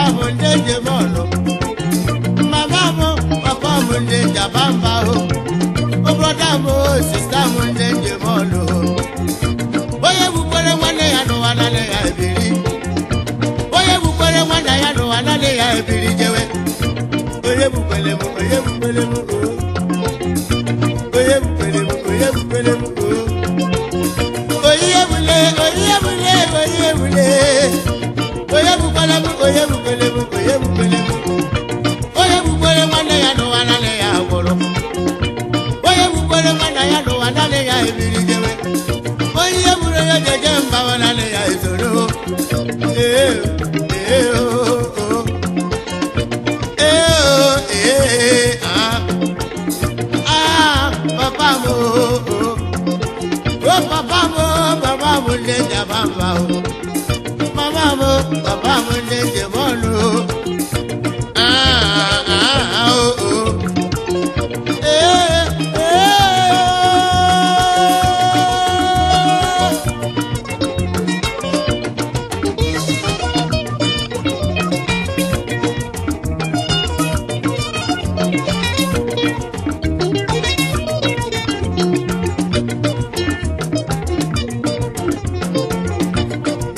papa m ndị njem ọnụ. Mama m, papa m ndị njaba mba o. Brọda m, sista m ndị njem ọnụ. Onye gbukwere nwanne ya n'ụwa naanị ya ebiri. Onye gbukwere nwanne ya n'ụwa naanị ya ebiri jewe. Onye gbukwere m, onye gbukwere m o. Onye gbukwere m, onye gbukwere m o. Onye gbule, onye gbule, onye gbule. Onye gbukwere m, onye gbukwere m, onye gbukwere m. Onye gbukwere nwanne ya n'ụwa naanị ya gwụrụ. Onye gbukwere nwanne ya n'ụwa naanị ya ebiri jewe. Onye gburu onye jeje mba naanị ya esoro. Ee, ee, oo, oo. Ee, ee, ah. Ah, papa m, oo, oo. O papa m, papa m ndị njaba mba o. Mama m, papa m ndị njem ọnụ o. Ah, ah, ah, oo, oo. Ee, ee.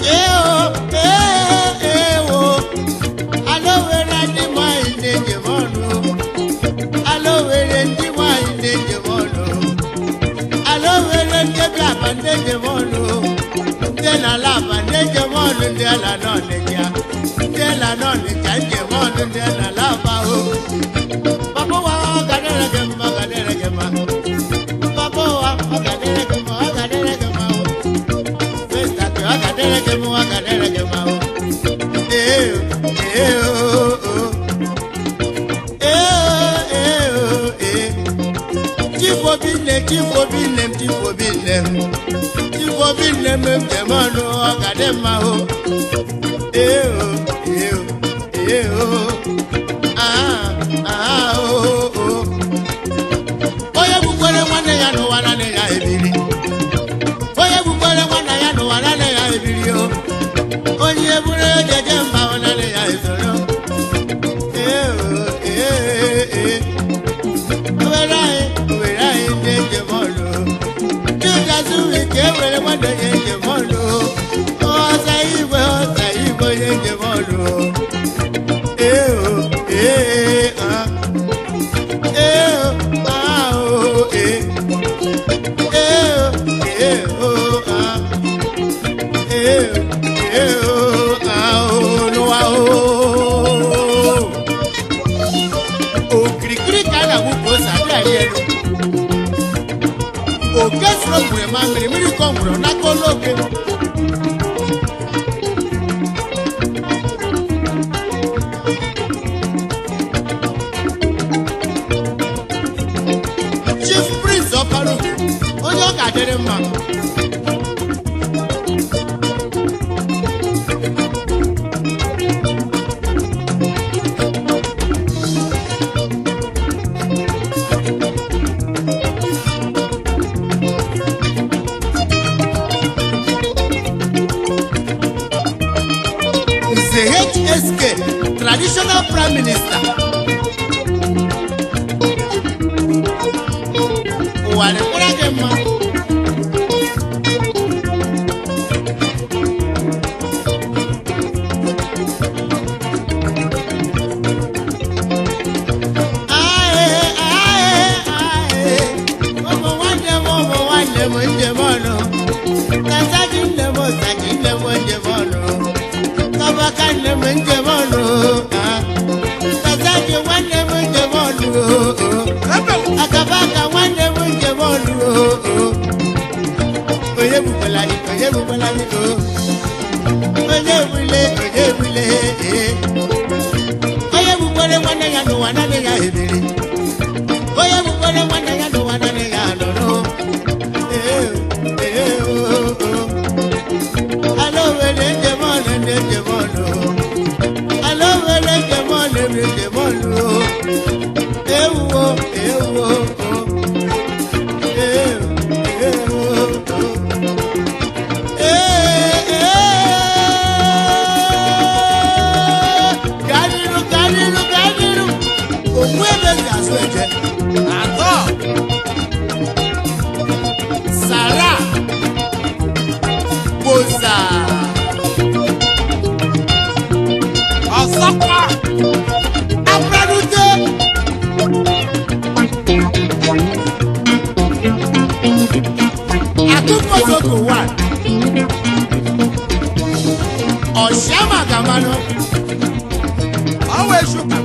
Ee, ee, ee, o. Alowere ndị nwanyị na-ejem ọnụ. Alowere ndị nwanyị na-ejem ọnụ. Alowere ndị bi aba ndị ejem ọnụ. Ndị na-ala aba ndị ejem ọnụ, ndị ala n'Ọnịcha. Ndị ala n'Ọnịcha njem ọnụ, ndị ala aba o. Papa ụwa, ọ ga-adịrị gị mma, ọ ga-adịrị gị mma. Papa ụwa, ọ ga-adịrị gị mma, ọ ga-adịrị gị mma o. Festa gị, ọ ga-adịrị gị mma, ọ ga-adịrị gị mma o. Ee, ee, oo, oo. Ee, ee, oo, ee. Chief Obi nne, Chief Obi nne m, Chief Obi nne m. Chief Obi nne m, njem ọnụ, ọ ga-adị mma o. Ee, oo, ee, oo, ee, oo. Ah, ah, oo, oo. Onye gbukwere nwanne ya n'ụwa naanị ya ebiri. Onye gbukwere nwanne ya n'ụwa naanị ya ebiri o. Onye buru ejeje mba ọ naanị ya esoro. Ee, oo, ee, ee. Owere anyị, owere anyị ndị njem ọnụ. Chika Zurike ewere nwanne ya njem ọnụ. Ọza igwe, ọza igwe onye njem ọnụ. Ee, oo, ee, ah. Ee, oo, ah, oo, ee. Ee, oo, ee, oo, ah. Ee, ee, oo, ah, oo, n'ụwa, oo. Okirikiri ka a na-agwụ ka ose adị arị elu. Oke soro ngwere ma mmiri mmiri kọ ngwere n'aka olu oke. Chief Prince Ọkpara, onye ọ ga-adịrị mma. Nze HSK, traditional prime minister. Ụwa dịkwara gị mma. Ae, ae, ae. Ụmụ nwanne m, ụmụ nwanne m, njem ọnụ. Kasaji nne m, saji nne m, njem ọnụ. Kabaka nne m, njem ọnụ. Ah. Kasaji nwanne m, njem ọnụ. Akabaka nwanne m, njem ọnụ. Onye gbukwala anyị, onye gbukwala anyị, o. Onye gbule, onye gbule, ee. Onye gbukwere nwanne ya n'ụwa naanị ya ebiri. Onye gbukwere nwanne ya n'ụwa naanị ya nọrọ. Ee, ee, oo, oo. Ala owere njem ọnụ, ndị njem ọnụ. Ala owere njem ọnụ, ndị njem ọnụ. Ewuwo. Ọ̀ṣíàmà gàmanụ. Ọwọ́ ezu ka.